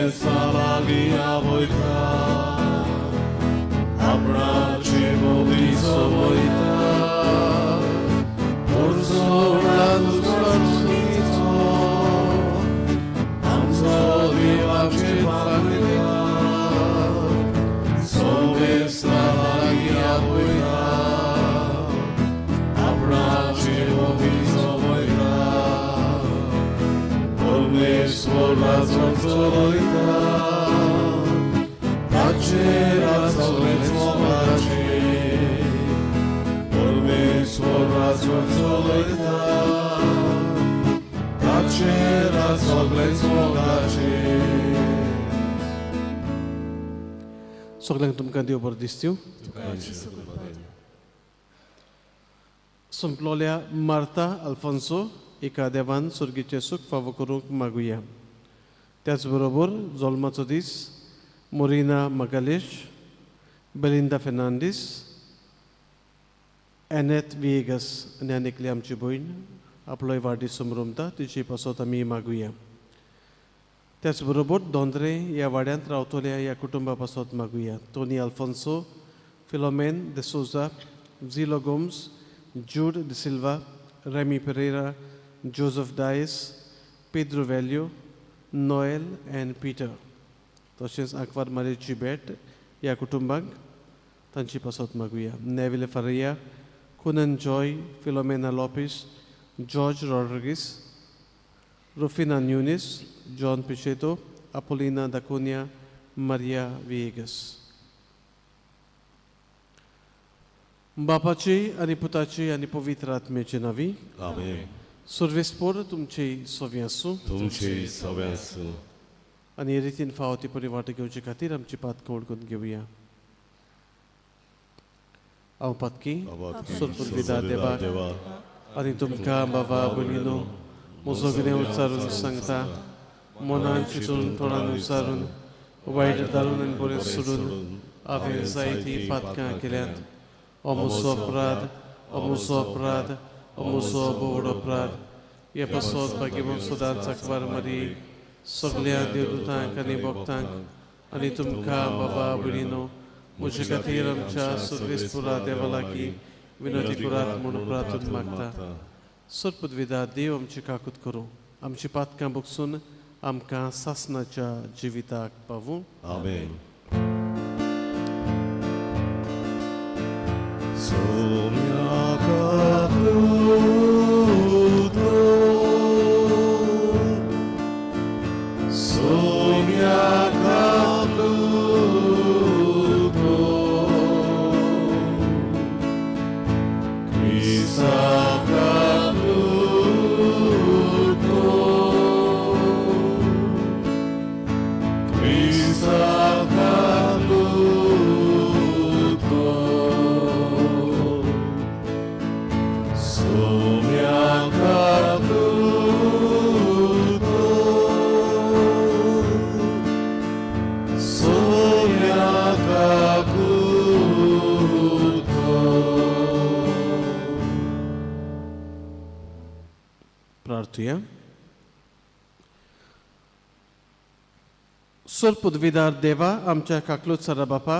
सोमेस्ता लागीं आपयता आपणाचे मोगी सोबयता आमचो देवाचे पालयता सोमेस्ता लागीं आपयता आपणाचे मोगी सोबयता परमेश्वराचो चलयता ताचेर सगळें मोगाचेर परमेश्वराचो चलयता ताचेर सगळें मोगाचेर. सगळ्यांक तुमकां देव बरें दिसत्यो. संपलोल्या मार्ता अल्फान्सो एका देवान सुर्गीचें सूख फावो करूंक मागुया. त्याच बरोबर जल्माचो दीस मोरिना मगालेश, बेलिंदा फेर्नांडीस, एनेत विएगस आनी आनी एकली आमची भयण आपलोय वाडदीस समरमता तिची पासत आमी मागुया. त्याच बरोबर दोंद्रे ह्या वाड्यांत रावतल्या ह्या कुटुंबा पासत मागुया. Tony Alfonso, Philomen D'Souza, Zilo Gomes, Jude D'Silva, Remy Pereira, Joseph Dias, Pedro Velho, Noel and Peter. तशेंच आंकवार मारेची भेट ह्या कुटुंबाक तांची पासत मागुया. Neville Faria, Kunan Joy, Philomena Lopes, George Rodrigues, Rufina Nunes, John Picheto, Apolina Dacunia, Maria Viegas. बापाची आनी पुताची आनी पवित्र आत्म्याचे नावी. आमेन. सुर्वेस्पोर तुमची सोवी आसूं. तुमची सगळें आसूं. आनी हे रितीन फावो ती परी वांटो घेवचे खातीर आमची पातकां वळखून घेवया. हांव पातकी सोरपुरविदा देवाक देवा आनी तुमकां बाबा भयणीनो म्हजो कितें उच्चारून सांगता, मनान चिंतून तोंडान उच्चारून वायट धाडून आनी बरें सोडून हांवें जायतीं पातकां केल्यांत. हो म्हजो अपराध, हो म्हजो अपराध, हो म्हजो भोवड अपराध. हे पासत भाग्यवंत सदांच आंकवार मारी, सगल्या देवदूतांक आनी भक्तांक आनी तुमकां बाबा भयणीनो म्हजे खातीर आमच्या सुर्वेस्पुरा देवा लागीं विनोदी करात म्हूण प्रार्थना मागता. सरपदविदा देव आमची काकूत करूं, आमची पातकां बगसून आमकां सासनाच्या जिविताक पावूं. आमेन. सोम्या काकूत सोम्या काकूत क्रिस्ता काकूत क्रिस्ता काकूत सोम्या काकूत सोम्या काकूत. प्रार्थुया. सरपदविदार देवा, आमच्या काकलूत सरा बापा,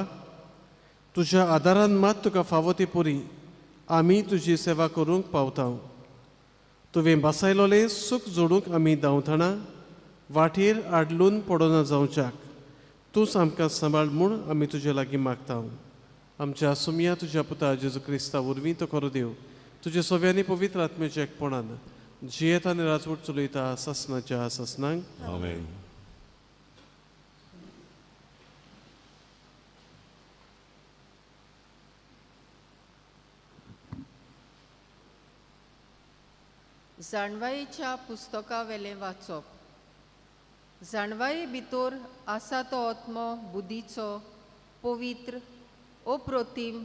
तुज्या आदारान मात तुका फावो ती पुरी आमी तुजी सेवा करूंक पावता. तुवें बसायलोलें सूख जोडूंक आमी धांवतना वाटेर आडलून पडना जावच्याक तूंच आमकां सांबाळ म्हूण आमी तुजे लागीं मागता. आमच्या सुमया तुज्या पुता जेजू क्रिस्ता वरवीं तो खरो देव तुजे सव्यांनी पवित्र आत्म्याच्या एकपणान जियेत आनी राजवट चलयता सासनाच्या सासनांक. आमेन. जाणवायेच्या पुस्तकावेलें वाचप. जाणवाये भितर आसा तो आत्मो बुद्धीचो पवित्र अप्रतीम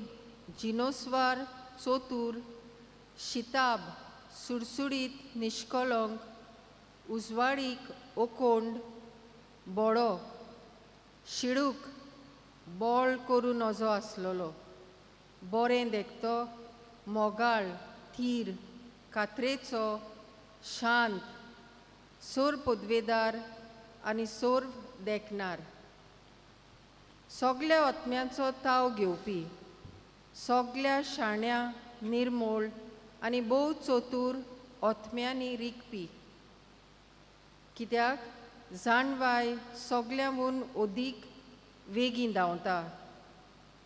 जिनोस्वार चतूर शिताब सुडसुडीत निश्कलंक उजवाडीक ओकोंड बोडो शिडूक बोळ करूं नजो आसलेलो बरें देखतो मोगाळ थीर कात्रेचो शांत सोर पदवेदार आनी सोर देखणार. सगल्या आत्म्यांचो ताव घेवपी, सगल्या शाण्या निर्मोळ आनी भोव चतूर आत्म्यांनी रिगपी. कित्याक जाणवाय सगल्यांहून अदीक वेगीं धांवता,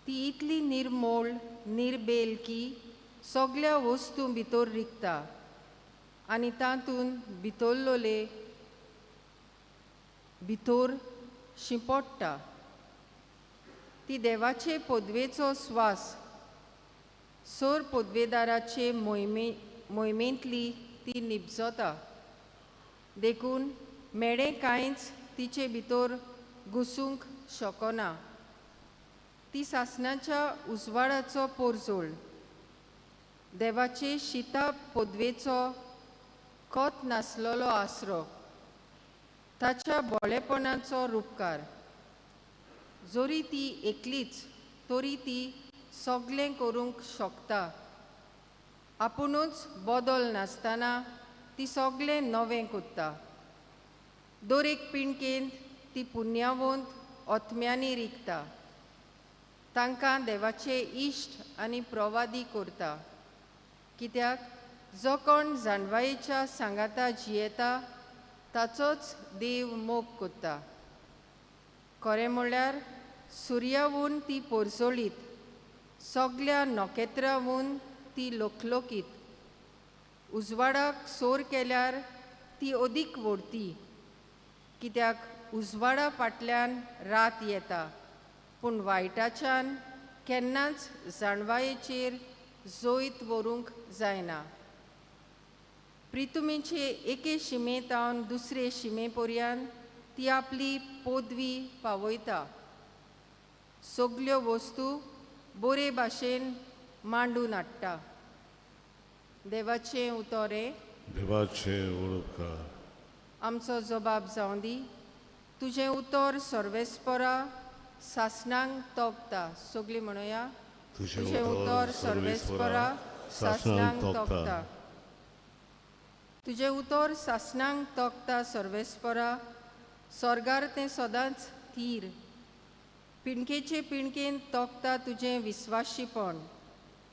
ती इतली निर्मोळ निर्बेल की सगल्या वस्तूं भितर रिगता आनी तातूंत भितरलोले भितर शिंपडटा. ती देवाचे पदवेचो स्वास सर पदवेदाराचे मोहिमेंतली ती निपजता. देखून मेडें कांयच तिचे भितर घुसूंक शकना. ती सासणाच्या उजवाडाचो पोरजोळ, देवाचे शिता पदवेचो खत नासलेलो आसरो, ताच्या बोळेपणाचो रुपकार. जरी ती एकलीच तरी ती सगळें करूंक शकता. आपुणूच बदल नासतना ती सगळें नवें करता. दर एक पिणकेंत ती पुण्यावंत आत्म्यांनी रिगता. तांकां देवाचे इश्ट आनी प्रवादी करता. कित्याक जो कोण जाणवायेच्या सांगाता जियेता ताचोच देव मोग करता. खरें म्हळ्यार सुर्यावून ती पोरजोळीत, सगल्या नखेत्रांहून ती लोकलोकीत. उजवाडाक सोर केल्यार ती अदीक व्हरती, कित्याक उजवाडा फाटल्यान रात येता, पूण वायटाच्यान केन्नाच जाणवायेचेर जैत व्हरूंक जायना. प्रितुमीचे एके शिमेतावन दुसरे शिमे पर्यंत ती आपली पदवी पावयता. सगल्यो वस्तू बरे भाशेन मांडून हाडटा. देवाचें उतोरें देवाचें उपकार. आमचो जबाब जावं दी. तुजें उतर सर्वेस्परा सासणांक तोपता. सगळीं म्हणुया, तुजें उतर सर्वेस्परा सासणांक तोपता. तुजें उतर सासणांक तोपता सर्वेस्परा. स्वर्गार तें सदांच थीर. पिणकेचे पिणकेन तोखता तुजें विस्वाशीपण.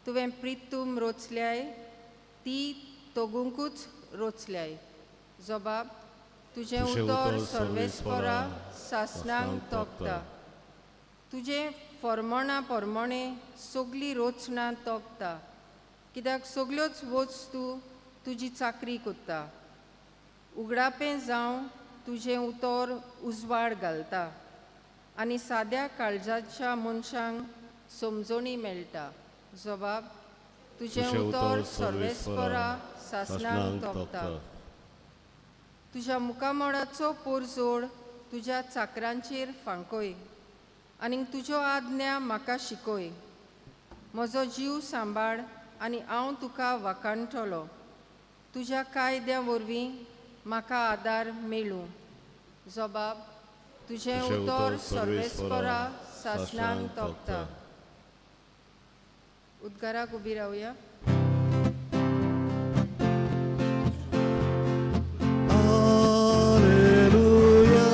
तुवें प्रितूम रोचल्याय, ती तोगुंकूच रोचल्याय. जबाब, तुजें उतर सर्वेस्परा सासणांक तोखता. तुजें फॉर्मोणा परमोणे सगली रोचना तोखता. कित्याक सगल्योच वस्तू तुजी चाकरी करता. उगडापें जावं तुजें उतर उजवाड घालता आनी साद्या काळजाच्या मनशांक समजणी मेळटा. जबाब, तुजें उतर सर्वेस्परा सासणांक तोखता. तुज्या मुखामळाचो पोरजोड तुज्या चाकरांचेर फांकय आनी तुज्यो आज्ञा म्हाका शिकय. म्हजो जीव सांबाळ आनी हांव तुका वाखाणटलो. तुज्या कायद्या वरवीं म्हाका आदार मेळूं. जबाब, तुजें उतर सर्वेस्परा सासणांक तोखता. उद्गाराक उबी रावया. Alleluia,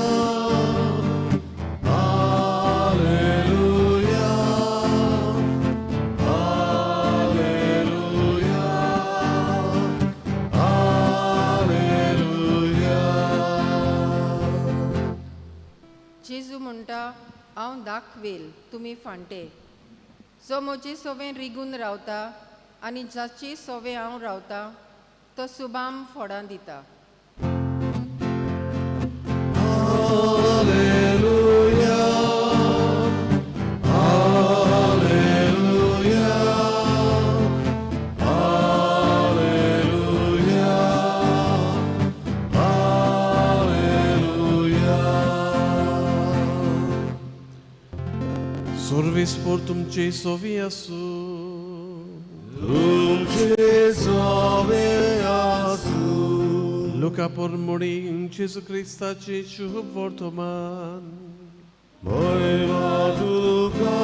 Alleluia, Alleluia, Alleluia. जेजू म्हणटा, हांव दाखवेल तुमी फांटे. जो म्हजे सोवें रिगून रावता आनी जाचे सोवें हांव रावता तो सुबाम फोडां दिता. Alleluia, Alleluia, Alleluia, Alleluia. सर्वेस्पोर तुमचे सोवी आसूं. तुमचे सोवे आसूं. लुका पोरमोडी जेजू क्रिस्ताचे शुभ वर्तमान. महिमा तुका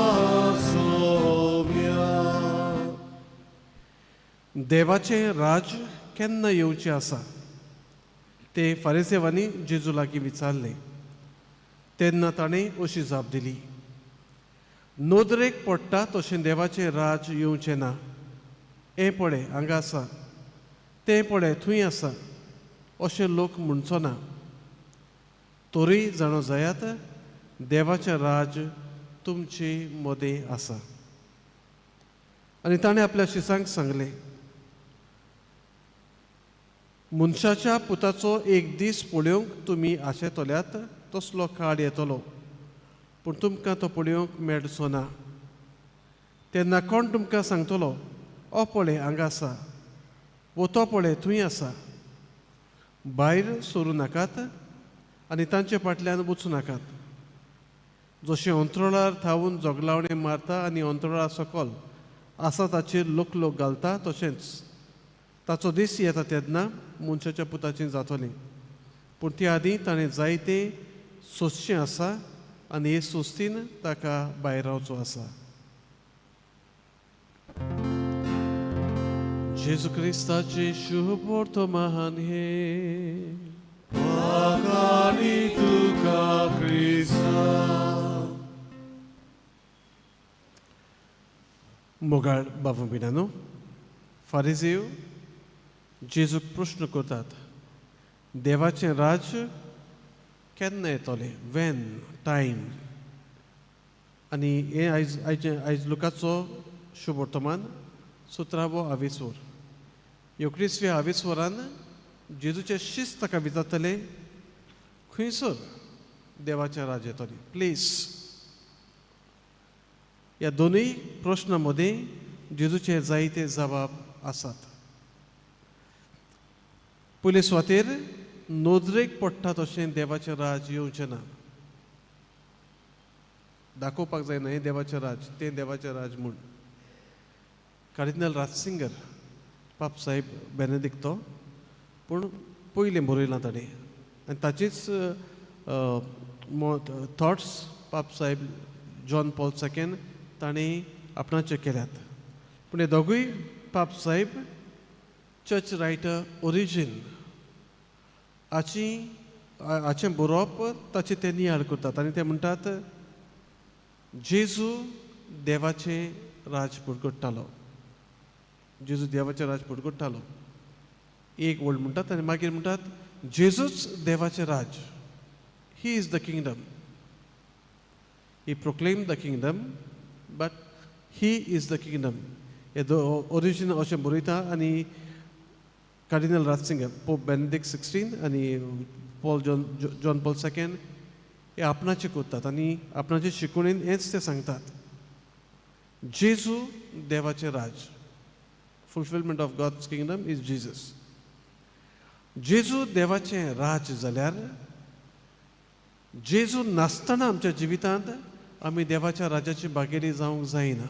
सोम्या. देवाचें राज केन्ना येवचें आसा तें फारिसेवांनी जेजू लागीं विचारलें. तेन्ना ताणें अशी जाप दिली, नदरेक पडटा तशें देवाचें राज येवचें ना. हें पळय हांगा आसा, तें पळय थंय आसा, अशें लोक म्हणचो ना. तरूय जाणो जायात, देवाचें राज तुमचे मदें आसा. आनी ताणें आपल्या शिसांक सांगलें, मनशाच्या पुताचो एक दीस पळोवंक तुमी आशेतल्यात तसलो काळ येतलो, पूण तुमकां तो पळोवंक मेळचो ना. तेन्ना कोण तुमकां सांगतलो, ओ पळय हांगा आसा, वो तो पळय थंय आसा. भायर सरूं नाकात आनी तांचे फाटल्यान वचूं नाकात. जशें अंतरोळार थावन जोगलावणें मारता आनी अंतरोळा सकल आसा ताचेर लोक लोक घालता, तशेंच ताचो दीस येता तेन्ना मनशाच्या पुताचें जातलें. पूण ते आदीं ताणें जायतें सोंसचें आसा आनी हे सोस्तीन ताका भायर रावचो आसा. जेजू क्रिस्ताचें शुभ वर्तमान हें. आनी तुका क्रिस्ता. मोगाळ बाबू भयणांनो, फारिजेव जेजूक प्रश्न करतात, देवाचें राज्य केन्ना येतलें, वेन टायम. आनी हें आयज आयचें आयज लुकाचो शुभ वर्तमान सतरावो आवेसवर. एकुणीसव्या आवेसवरान जेजूचें शिस्त ताका विचारतले, खंयसर देवाचें राज्य येतलें, प्लेस. ह्या दोनूय प्रश्ना मदीं जेजूचे जायते जबाब आसात. पयले सुवातेर नदरेक पडटा तशें देवाचें राज येवचें ना. दाखोवपाक जायना हें देवाचें राज, तें देवाचें राज म्हूण. कार्दिनाल राजसिंगर पाप साहेब बेनेदिक्तो पूण पयलें बरयलां ताणें आनी ताचीच थॉट्स पाप साहेब जॉन पॉल सेकेंड ताणें आपणाचे केल्यात. पूण हे दोगूय पाप साहेब चर्च रायटर ओरिजीन हाची हाचें बरोवप ताचें ते नियाळ करतात आनी ते म्हणटात जेजू देवाचें राज पुरगुट्टालो, जेजू देवाचें राज पुरगुट्टालो. एक वर्ड म्हणटात आनी मागीर म्हणटात जेजूच देवाचें राज. He is the kingdom. He proclaim the kingdom, but he is the kingdom. हे ओरिजीन अशें बरयता आनी कार्दिनाल राजसिंगर पोप बेनेडिक्ट 16 आनी Paul John John Paul second हे आपणाचे करतात आनी आपणाचे शिकवणेन हेंच ते सांगतात, जेजू देवाचें राज. Fulfilment of God's kingdom is Jesus. जेजू देवाचें राज जाल्यार जेजू नासतना आमच्या जिवितांत आमी देवाच्या राजाची भागेरी जावंक जायना.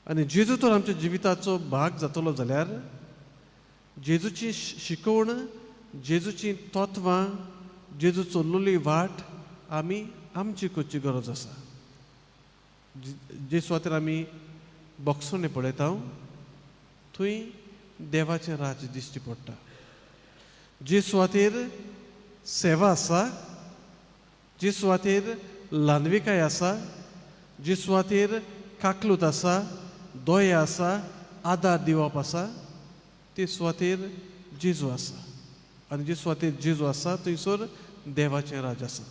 आनी जेजू तर आमच्या जिविताचो भाग जातलो जाल्यार जेजूची शिकवण, जेजूची तत्वां, जेजू चल्लेली वाट आमी आमची करची गरज आसा. जे सुवातेर आमी बॉक्सोने पळयता थंय देवाचें राज दिश्टी पडटा. जे सुवातेर सेवा आसा, जे सुवातेर ल्हानविकाय आसा, जे सुवातेर काकलूत आसा, दया आसा, आदार दिवप आसा, ते सुवातेर जेजू आसा. आनी जे सुवातेर जेजू आसा थंयसर देवाचें राज आसा.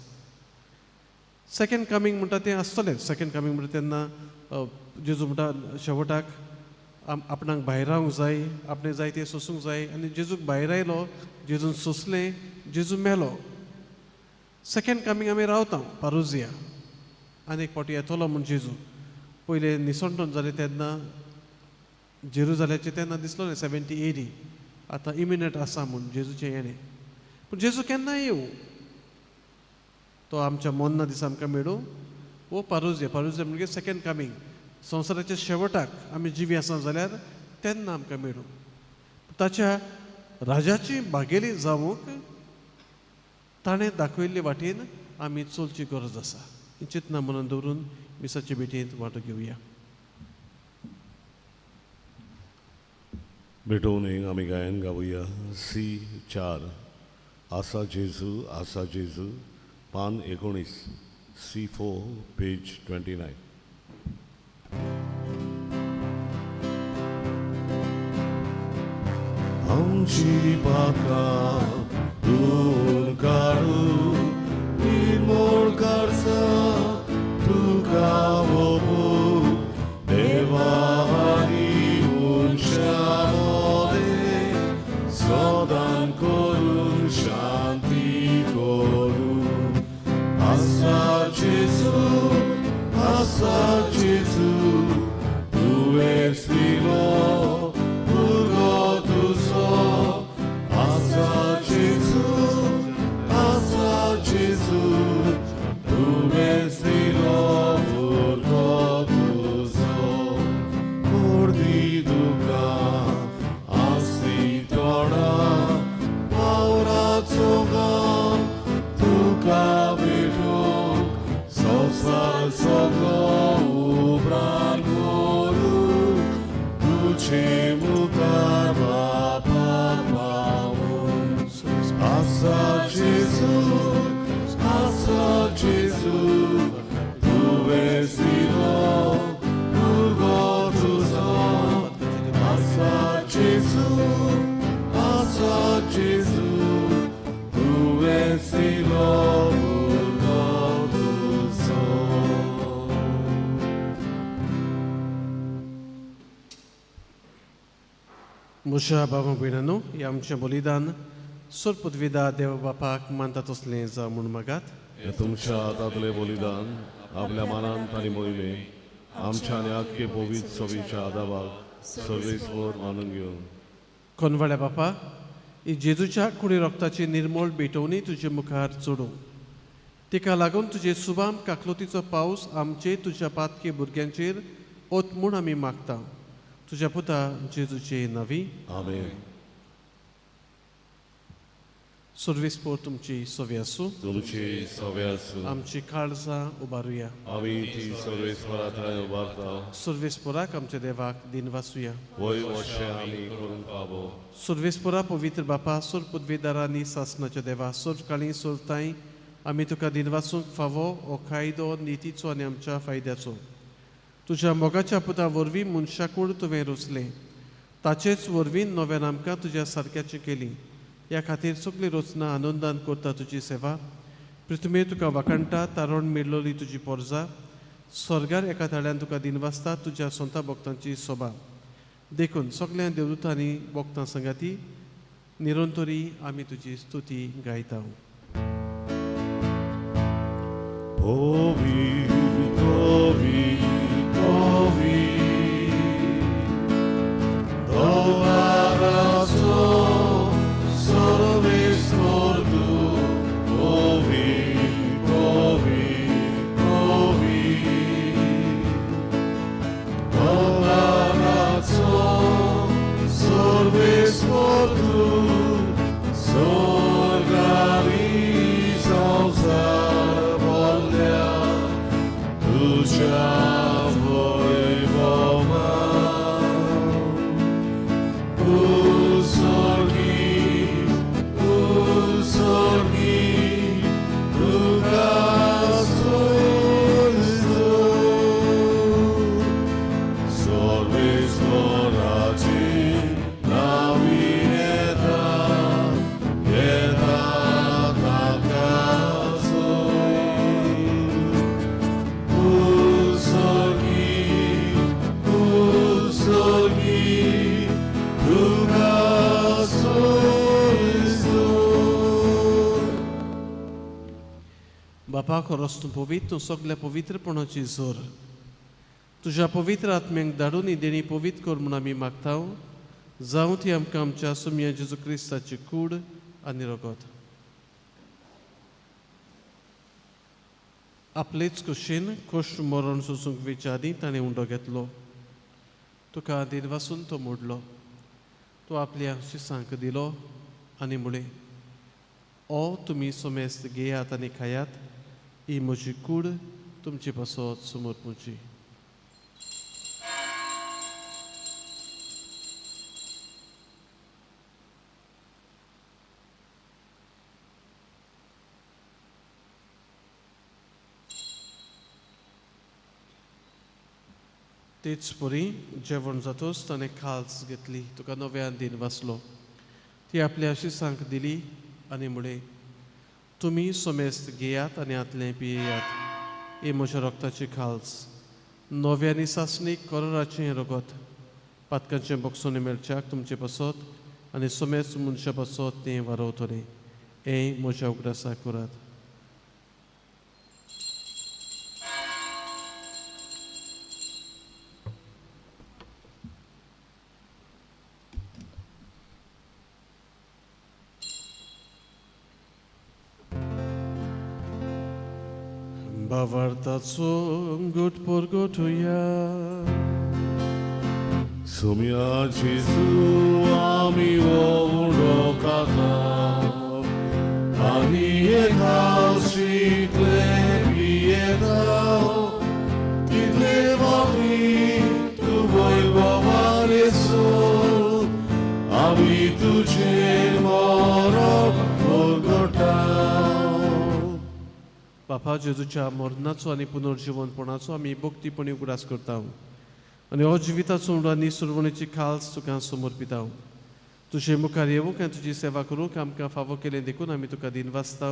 सेकेंड कमींग म्हणटा तें आसतलें. सेकेंड कमींग म्हणटा तेन्ना जेजू म्हणटा शेवटाक आपणाक भायर रावंक जाय, आपणें जाय तें सोसूंक जाय. आनी जेजूक भायर आयलो, जेजून सोंसलें, जेजू मेलो. सेकेंड कमींग आमी रावता पारुजिया आनी एक फावटी येतलो म्हूण जेजू पयलें निसणटोन जालें तेन्ना जेरुजाल्याचें तेन्ना दिसलो न्ही 70 AD. आतां इमिनेट आसा म्हूण जेजूचें येणें. पूण जेजू केन्ना येवं, तो आमच्या मोन्ना दिसा आमकां मेळूं वो पारुजिया. पारुजिया म्हणजे सेकेंड कमींग, संवसाराच्या शेवटाक आमी जिवी आसा जाल्यार तेन्ना आमकां मेळूं. ताच्या राजाची भागेली जावंक ताणें दाखयल्ले वाटेन आमी चलची गरज आसा. ही चिंतना मनान दवरून मिसाचे भेटेंत वांटो घेवया. भेटोवणेक आमी गायन गावया सी 4. आसा जेजू, आसा जेजू, पान 19, C4, page 29. आमची पातकां धुवन काडून निर्मोळ करसा तुका ओपून देवा आनी मनशा मदें सदां करून शांती करून. आसा जेजू, आसा जेजू, तुवें दिलो भुरगो तुजो. आसा जेजू, आसा जेजू, तुवें दिलो भुरगो तुजो. कोर्दी दुकां आसली तोंडा वावराचो गांव तुका भेटूंक संवसार सगळो उपरांत करूंक तुजे मुखार बापा पावूंक. आसा जेजू, आसा जेजू, तुवें दिलो भुरगो तुजो. आसा जेजू, आसा जेजू, तुवें दिलो भुरगो तुजो. म्हज्या भावा भयणांनो, हें आमचें बलिदान सोरपुतविदा देव बापाक मानता तसलें जावं म्हूण मागात. हे तुमच्या हातांतलें बलिदान आपल्या मनान आनी मोहिले आमच्या आनी आख्खे पवित्र सभेच्या आदाबाक सर्वेस्पर मानून घेवन. कोनवाड्या बापा, ही जेजूच्या कुडी रोगताची निर्मोळ भेटवणी तुजे मुखार चडूं. तिका लागून तुजे सुबाम काकलुतीचो पावस आमचे तुज्या पातकी भुरग्यांचेर ओत म्हूण आमी मागता. तुज्या पुता जेजूचे नांवी. आमेन. सर्वेस्पर तुमची सवी आसूं. तुमची सवे आसूं. आमची काळजां उबारुया. आमी ती सर्वेस्परा थंय उबारता. सर्वेस्पराक आमच्या देवाक दिनवासुया. वय अशें आमी करूंक फावो. सर्वेस्परा पवित्र बापा, सोर पदवीदारांनी सासणाच्या देवा, सोर काळी सोरताय आमी तुका दिनवासूंक फावो. हो कायदो नितीचो आनी आमच्या फायद्याचो. तुज्या मोगाच्या पुता वरवीं मनशाकूड तुवें रचलें, ताचेच वरवीं नव्यान आमकां तुज्या सारक्याची केली. ह्या खातीर सगळी रचना आनंदान करता तुजी सेवा. पृथ्वीर तुका वाखाणटा तारण मेळ्ळोली तुजी पोरजा. स्वर्गार एका ताळ्यान तुका दिनवासता तुज्या सोंता भक्तांची सोबा. देखून सगळ्या देवदूतांनी भक्तां संगाती निरंतरी आमी तुजी स्तुती गायता. Ovi, ovi, ovi, Dovarazo, सर्वेस्पर तूं. ओवी, ओवी, ओवी, दोवाराचो सर्वेस्पर तूं. स्वर्गारी संवसार भरल्या तुज्या वैभवान. उत्सर्गी, उत्सर्गी, तुका स्तुती. सर्वेस्पराची नांवी येता, येता ताका सोय. उत्सर्गी, उत्सर्गी, तुका स्तुती. बापा, खरोच तूं पवित्र, तूं सगल्या पवित्रपणाची जोर. तुज्या पवित्र आत्म्यांक धाडून ही देणी पवित्र कर म्हूण आमी मागता. जावं ती आमकां आमच्या सुमया जेजू क्रिस्ताची कूड आनी रगत. आपलेच कुशीन खोश मरण सोसूंक वेच्या आदीं ताणें उंडो घेतलो. तुका दिनवासून तो मोडलो. तो आपल्या शिसांक दिलो आनी म्हळें, ओ तुमी समेस्त घेयात आनी खायात, ही म्हजी कूड तुमचे पासत समर्पूची. तेच परी जेवण जातच ताणें खाल्स घेतली, तुका नव्यान दिन वाचलो, ती आपल्या आशिसांक दिली आनी म्हळें, तुमी समेस्त घेयात आनी हातलें पियेयात, ही म्हज्या रक्ताची खाल्स, नव्या आनी सासणीक कराराचें रगत, पातकांचें बक्षोणी मेळच्याक तुमचे पासत आनी समेस्त मनशा पासत तें वारवतलें. हें म्हज्या उगडासाक करात. भावार्थाचो गुट परगटुया. सोम्या जेजू आमी उडो खाता आनी येता शिकले पियेता तितले फावटी तूं वैभवान सोद आमी तुजें मरण परगटा. बापा, जेजूच्या मरणाचो आनी पुनर्जिवनपणाचो आमी भक्तीपणी उगडास करता आनी हो जिविताचो उंडो आनी सुरवणेची खाल्स तुका समर्पिता. तुजे मुखार येवंक आनी तुजी सेवा करूंक आमकां फावो केलें देखून आमी तुका दिन वाचता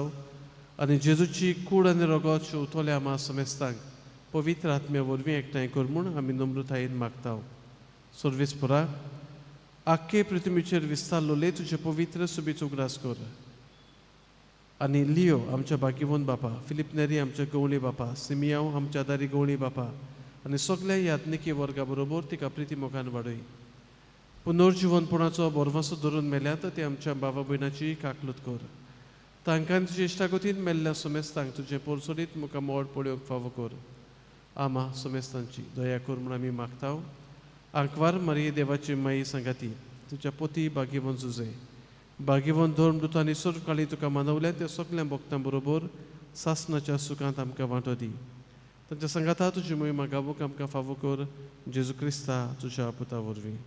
आनी जेजूची कूड आनी रगत शेवतल्या आमा समेस्तांक पवित्र आत्म्या वरवीं एकठांय कर म्हूण आमी नम्रतायेन मागता. सर्वेस पुरा आख्खे पृथ्वीचेर विस्तारलोले तुजे पवित्र सुबेचो उगडास कर आनी लियो आमच्या भाग्यवंत बापा, फिलीप नेरी आमच्या गवळी बापा, सिमियांव आमच्या दारी गवळी बापा आनी सगल्या याज्ञिकी वर्गा बरोबर तिका प्रिती मोगान वाडय. पुनर्जिवनपणाचो भरवंसो धरून मेल्यात ते आमच्या बाबा भयणाची काकलूत कर. तांकां तुजे इश्टागतीन मेल्ल्या समेस्तांक तुजें पोरसोडीत मुखार मोड पळोवंक फावो कर. आमा समेस्तांची दया कर म्हूण आमी मागता. आंकवार मारये देवाची माई सांगाती तुज्या पोती भाग्यवंत जुजे भाग्यवंत धर्म दुतांनी सर्व काळी तुका मानवल्या त्या सगल्या भक्तां बरोबर सासनाच्या सुखांत आमकां वांटो दी. तांच्या सांगाता तुजी मोहिमा गावूंक आमकां फावो कर, जेजू क्रिस्ता तुज्या पुता वरवीं.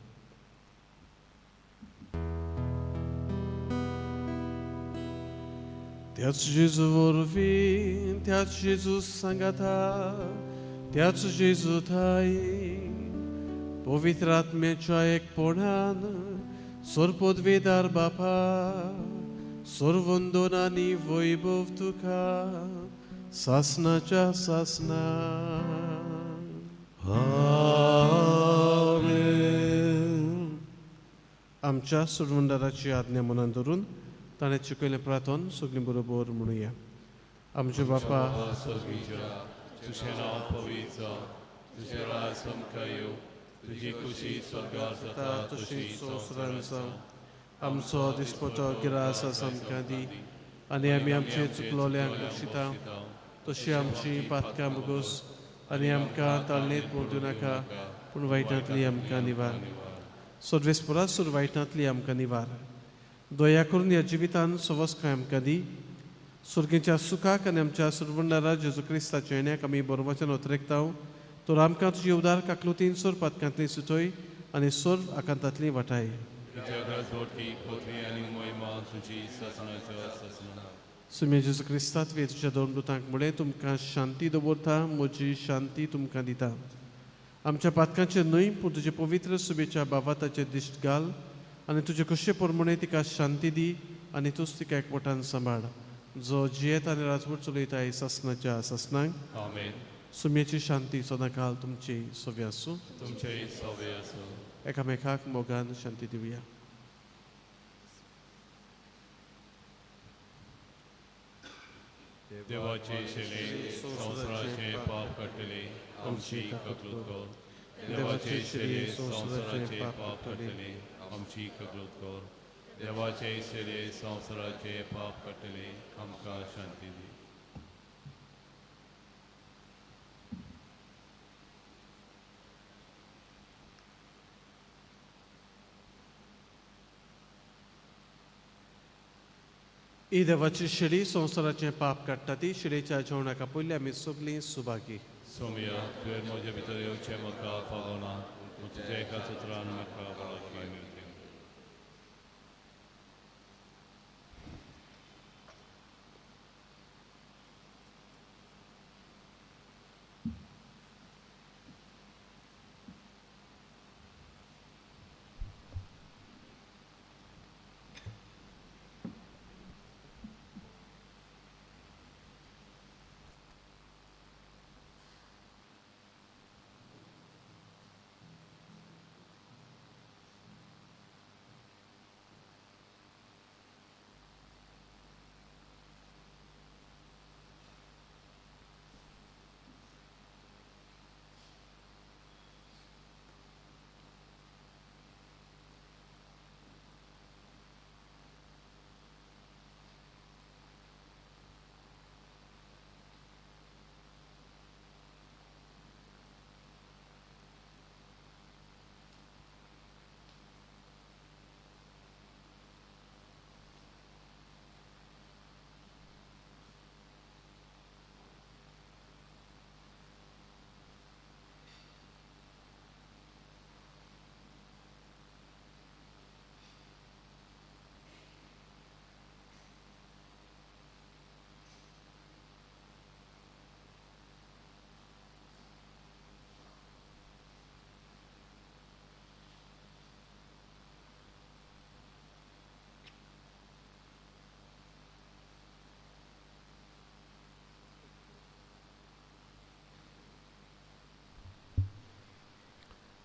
त्याच जेजू वरवीं, त्याच जेजू सांगाता, त्याच जेजू थाय पवित्र आत्म्याच्या एकपणान सर्वपदवेदार बापा, सर्वंदन आनी वैभव तुका सासनाच्या सासना. आमेन. आमच्या सुरवंदाराची आज्ञा मनान धरून ताणें शिकयलें प्रार्थन सगळीं बरोबर म्हणुया. आमचे बापा स्वर्गीच्या, तुजें नांव पवित्र जावं, तुजें राज आमकां येवं, तुजी खुशी स्वर्गार जाता तशी संवसारांत जावं. आमचो दिसपटो गिरास आमकां दी आनी आमी आमचे चुकलोल्यांक बक्षिता तशी आमची पातकां भोगोस आनी आमकां ताळणेंत मोडूं नाका, पूण वायटांतली आमकां निवार. सर्वेस्परा सुर वायटांतली आमकां निवार. दया करून ह्या जिवितान सवस्काय आमकां दी. सुर्गेच्या सुखाक आनी आमच्या सुरवंडारा जेजू क्रिस्ताच्या येण्याक आमी बरोवपाच्यान ओतरेकता. तर आमकां तुजी उदार काकलुतीन सोर पातकांतली सुचय आनी सोर आकांतांतली वाटाय. सुमे जेजू क्रिस्तात वे तुज्या दोन दुतांक म्हळें, तुमकां शांती दवरता, म्हजी शांती तुमकां दिता. आमच्या पातकांचेर न्हय पूण तुजे पवित्र सुबेच्या बाबाताचेर दिश्ट घाल आनी तुजे कशे प्रमाणे तिका शांती दी आनी तूंच तिका एकवटान सांबाळ, जो जियेत आनी राजवट चलयता सासनाच्या सासनाक. आमेन. सुम्याची शांती सदांकाल तुमची सवे आसूं. तुमचेय सवे आसूं. एकामेकाक मोगान शांती दिवया. देवाचे शेले संवसाराचे पाप काडटले आमची ककलूत कर. देवाचे शेले संवसाराचे पाप काडटले आमची ककलूत कर. देवाचे शेले संवसाराचे पाप काडटले आमकां शांती दी. ही देवाची शेळी संवसाराचें पाप काडटा ती शेळीच्या जेवणाक आपयल्ली आमी सगळीं सुभागी. सोमया, तुवें म्हजे भितर येवचें म्हाका फावना, पूण तुज्या एका उतरान म्हाका भलायकी मेळटली.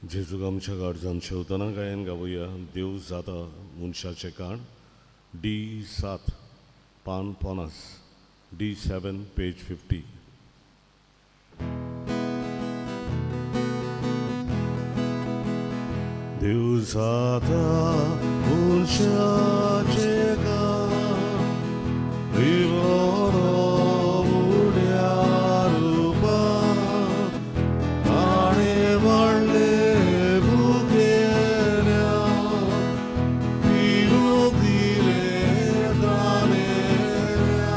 जेजूक आमच्या गार्जान शेवतना गायन गावया देव जाता मनशाचें काण डी 7 पान 50 डी 7 पेज 50. देव जाता मनशाचें काण रिवरो उड्या रुपा ताणें व्हडलें भुकेल्या पिरूंक दिलें ताणेल्या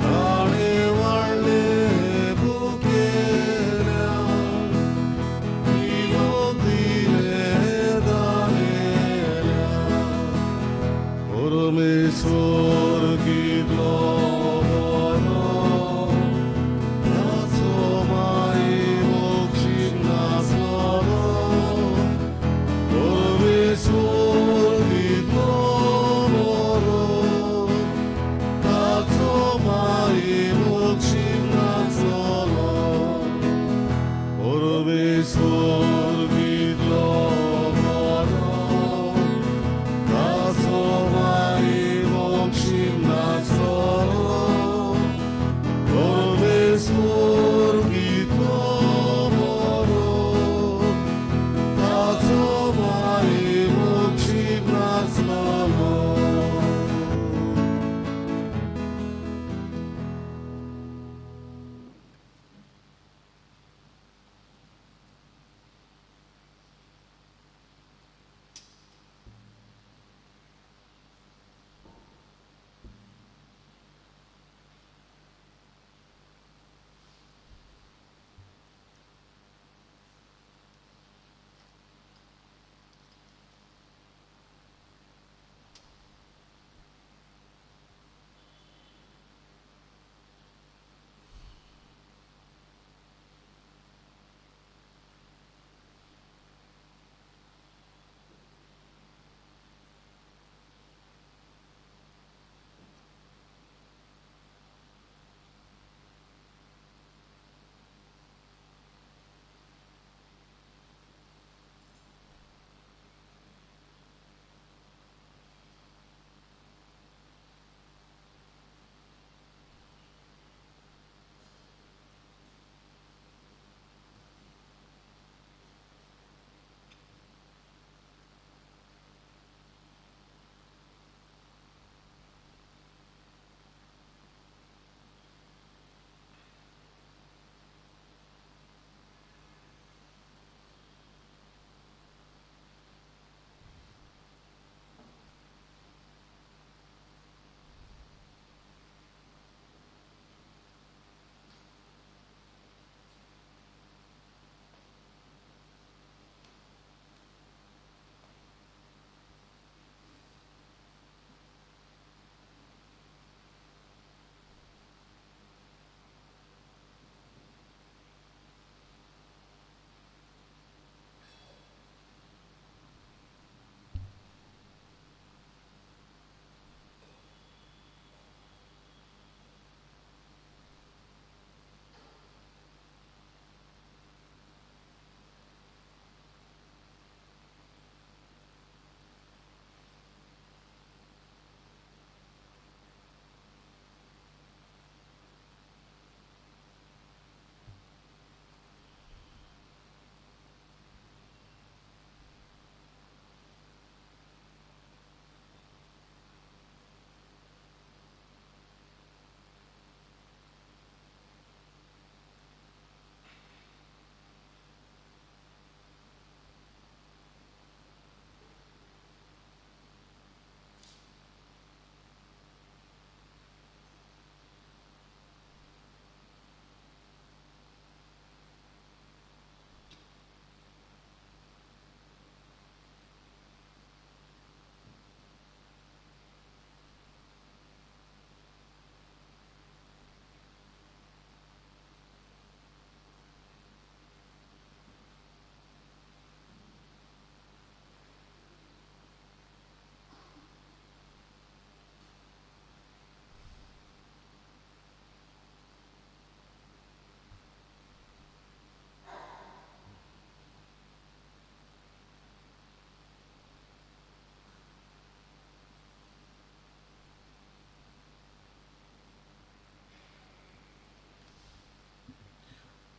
ताणें व्हडलें भुकेल्या पिरूंक दिलें ताणेल्या.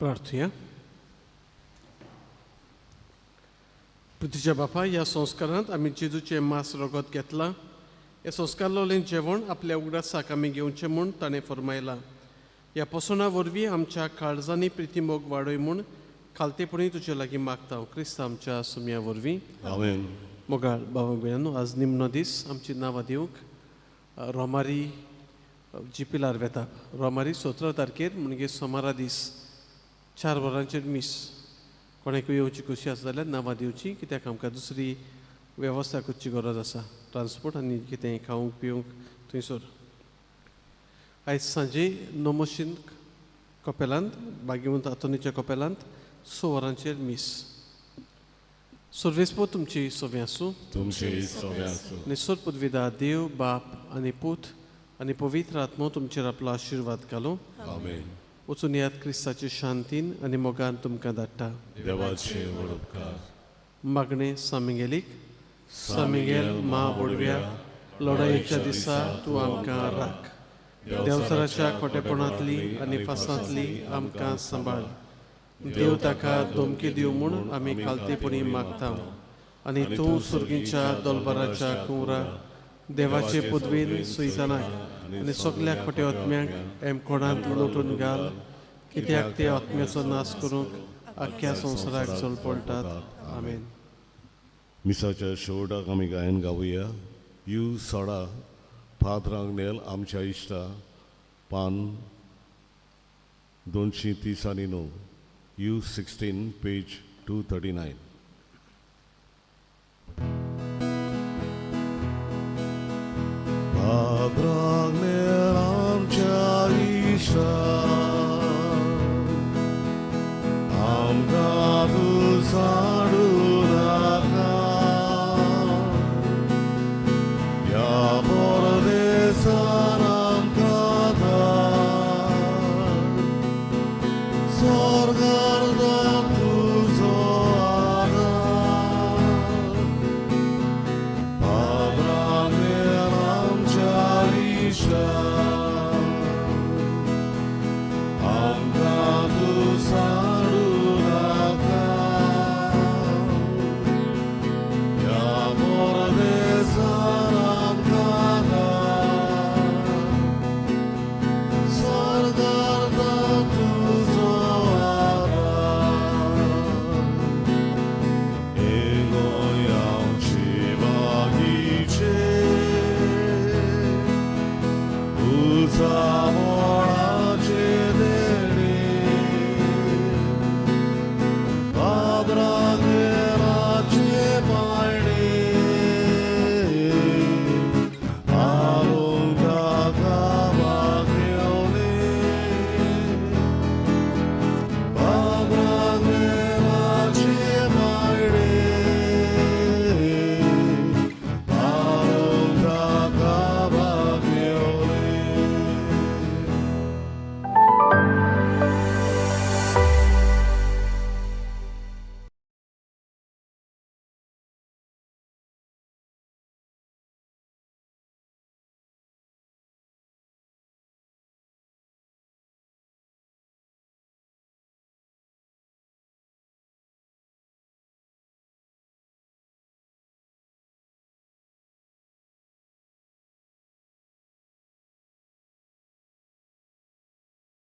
प्रार्थुया. पृथ्वीच्या बापा, ह्या संस्कारांत आमी जेजूचें मांस रगत घेतलां. हे संस्कारलोलें जेवण आपल्या उगडासाक आमी घेवचें म्हूण ताणें फरमायलां. ह्या पोसणां वरवीं आमच्या काळजांनी प्रितीमोग वाडय म्हूण खालतेपणी तुजे लागीं मागता, क्रिस्त आमच्या सुमया वरवीं. आमेन. मोगाळ भाव भयणांनो, आज निमणो दीस आमची नांवां दिवंक. रोमारी जिपिलार वेता. रोमारी 17 तारखेर म्हणजे सोमारा दीस 4 वरांचेर मीस. कोणाकूय येवची खोशी आसा जाल्यार नांवां दिवची, कित्याक आमकां दुसरी वेवस्था करची गरज आसा, ट्रान्सपोर्ट आनी कितें खावंक पिवंक थंयसर. आयज सांजे नोमोशीन कपेलांत, बागेवंत आंतोनीच्या कपेलांत 6 वरांचेर मीस. सर्वेस्पोर तुमची सोव्यां आसूं. तुमचे सगळे आसूं. आनी सोर पदवीदा देव बाप आनी पूत आनी पवित्र आत्मो तुमचेर आपलो आशिर्वाद घालूं. आमेन. वचून यात. क्रिस्ताचे शांतीन आनी मोगान तुमकां धाडटा. देवाचे व्हड उपकार. मागणें सामिगेलीक. सामिगेल मा वडव्या, लढायेच्या दिसा तूं आमकां राख. देवचाराच्या खोटेपणांतली आनी फासांतली आमकां सांबाळ. देव ताका धमकी दिवं म्हूण आमी खालतेपणी मागता. आनी तूं सुर्गीच्या दोलबाराच्या कुंवरा, देवाचे पदवीन सुयतानाक आनी सगल्या खोटे आत्म्यांक एमकोणांत लोटून घाल, कित्याक ते आत्म्याचो नाश करूंक आख्ख्या संवसाराक चलपळटात. आमेन. मिसाच्या शेवटाक आमी गायन गावया. You 16, फादरांक नेल आमच्या इश्टा, पान 239, U 16, page 239. फादरांक नेल आमच्या इश्टा, आमकां तूं साडू नाका. ह्या परदेसान आमकां धाड, स्वर्गा.